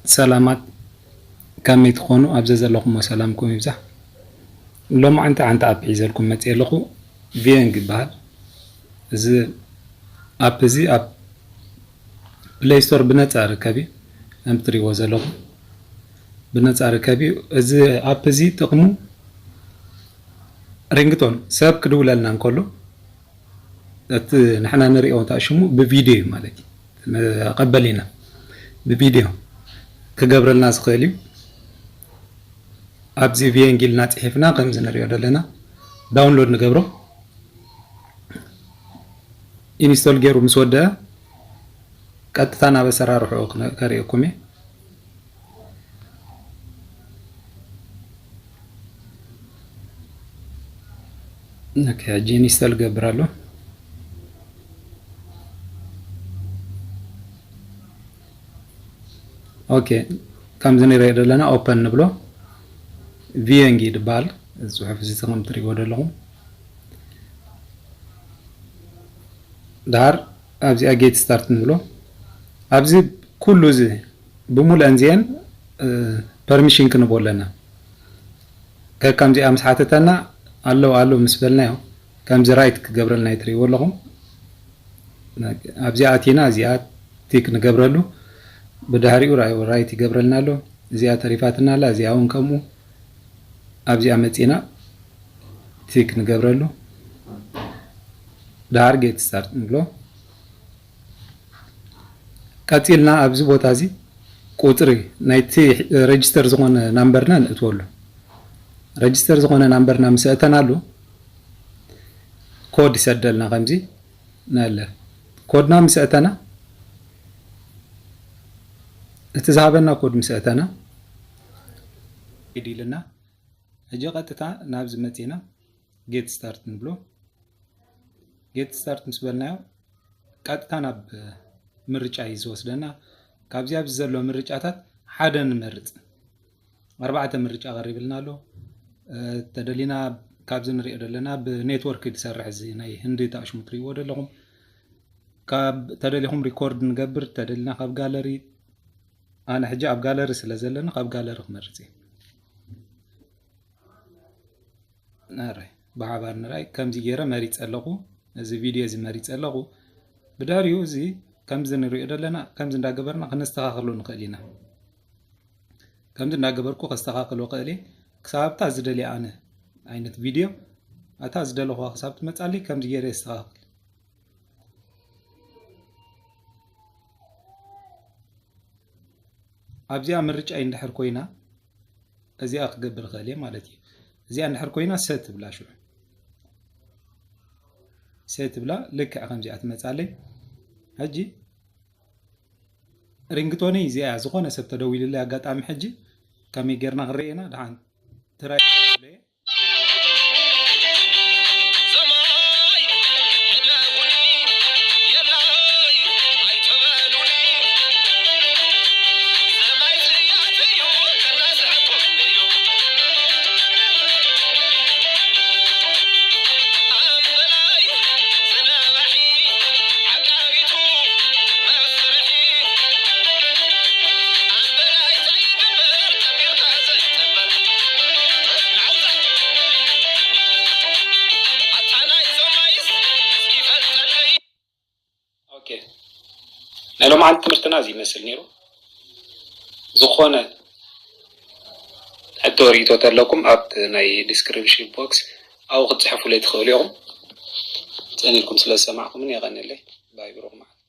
ሰላማት፣ ከመይ ትኾኑ? ኣብ ዘዘለኹሞ ሰላምኩም ይብዛሕ። ሎማዓንቲ ሓንቲ ኣፕ ሒዘልኩም መፅየ ኣለኹ። ቪየንግ ይበሃል። እዚ ኣፕ እዚ ኣብ ፕሌይ ስቶር ብነፃ ርከብ እዩ። ከም ትሪእዎ ዘለኹም ብነፃ ርከብ እዩ። እዚ ኣፕ እዚ ጥቕሙ ሪንግቶን ሰብ ክድውለልና እንከሎ እቲ ንሕና ንሪኦ እንታይ ሽሙ ብቪድዮ እዩ ማለት እዩ። ንቐበል ኢና ብቪድዮ ክገብረልና ዝኽእል እዩ። ኣብዚ ቪየንግ ኢልና ፅሒፍና ከምዚ ንሪኦ ዘለና ዳውንሎድ ንገብሮ። ኢንስቶል ገይሩ ምስ ወደአ ቀጥታ ናብ ኣሰራርሕኡ ክነ-፣ ከርእየኩም እየ። ኦኬ፣ ሕጂ ኢንስቶል ገብር ኣሎ። ኦኬ፣ ከምዚ ንሪኦ ዘለና ኦፐን ንብሎ። ቪየንግ ይድበሃል። እዚ ጽሑፍ እዚ ከም ትሪእዎ ዘለኹም። ድሓር ኣብዚኣ ጌት ስታርት ንብሎ። ኣብዚ ኩሉ እዚ ብምሉአን እዚአን፣ እ፣ ፐርሚሽን ክንቦ ኣለና። ከከምዚኣ ምስ ሓተተና ኣለዉ ኣለዉ ምስ በልናዮ፣ ከምዚ ራይት ክገብረልና እዩ ትሪእዎ ኣለኹም። ኣብዚኣ ኣቲና እዚኣ ቲክ ንገብረሉ። ብድሕሪኡ ራይ-፣ ራይት ይገብረልና ኣሎ። እዚኣ ተሪፋትና ኣላ፣ እዚኣ እውን ከምኡ። ኣብዚኣ መፂና ቲክ ንገብረሉ። ድሓር ጌት ስታርት ንብሎ። ቀፂልና ኣብዚ ቦታ እዚ ቁፅሪ ናይቲ ረጅስተር ዝኾነ ናምበርና ንእትወሉ። ረጅስተር ዝኾነ ናምበርና ምስ ኣእተናሉ ኮድ ይሰደልና። ከምዚ ናለ ኮድና ምስ ኣእተና፣ እቲ ዝሃበና ኮድ ምስ ኣእተና፣ ሪድ ኢልና። ሕጂ ቀጥታ ናብዚ መፂና ጌት ስታርት ንብሎ። ጌት ስታርት ምስ በልናዮ ቀጥታ ናብ ምርጫ እዩ ዝወስደና። ካብዚ ኣብዚ ዘሎ ምርጫታት ሓደ ንመርፅ። ኣርባዕተ ምርጫ ቀሪብልና ኣሎ። እ፣ ተደሊና ካብዚ ንሪኦ ዘለና ብኔትወርክ ዝሰርሕ እዚ ናይ ህንዲ ታሽሙ ትሪእዎ ዘለኹም። ካብ ተደሊኹም ሪኮርድ ንገብር፣ ተደሊና ካብ ጋለሪ፣ ኣነ ሕጂ ኣብ ጋለሪ ስለ ዘለና ካብ ጋለሪ ክመርፅ እየ። ኣረ፣ ብሓባር ንርኣይ። ከምዚ ገይረ መሪፀ ኣለኹ። እዚ ቪድዮ እዚ መሪፀ ኣለኹ። ብድሕሪኡ እዚ ከምዚ ንሪኦ ዘለና፣ ከምዚ እንዳገበርና ክነስተኻኽሎ ንኽእል ኢና። ከምዚ እንዳገበርኩ ከስተኻኽሎ ክእል እየ። ክሳብ ኣብታ ዝደልያ ኣነ ዓይነት ቪድዮ፣ ኣታ ዝደለኹዋ ክሳብ ትመፃለይ ከምዚ ገይረ የስተኻኽል። ኣብዚኣ ምርጫይ እንድሕር ኮይና፣ እዚኣ ክገብር እኽእል እየ ማለት እዩ። እዚኣ እንድሕር ኮይና፣ ሰት ትብላ ሽዑ። ሰት ትብላ፣ ልክዕ ከምዚኣ ትመፃለይ። ሕጂ ሪንግቶነይ እዚኣ እያ። ዝኾነ ሰብ ተደዊሉለይ ኣጋጣሚ ሕጂ ከመይ ጌርና ክንርኢ ኢና። ደሓን ትራይ ኦኬ፣ ናይ ሎማዓንቲ ትምህርትና እዚ ይመስል ነይሩ። ዝኾነ ሕቶ ርእይቶ ተለኩም ኣብ ናይ ዲስክሪፕሽን ቦክስ ኣብኡ ክትፅሕፉለይ ትኽእሉ ኢኹም። ጸኒልኩም ስለ ዝሰማዕኩምኒ የቐንየለይ። ባይ፣ ብሩኽ መዓልቲ።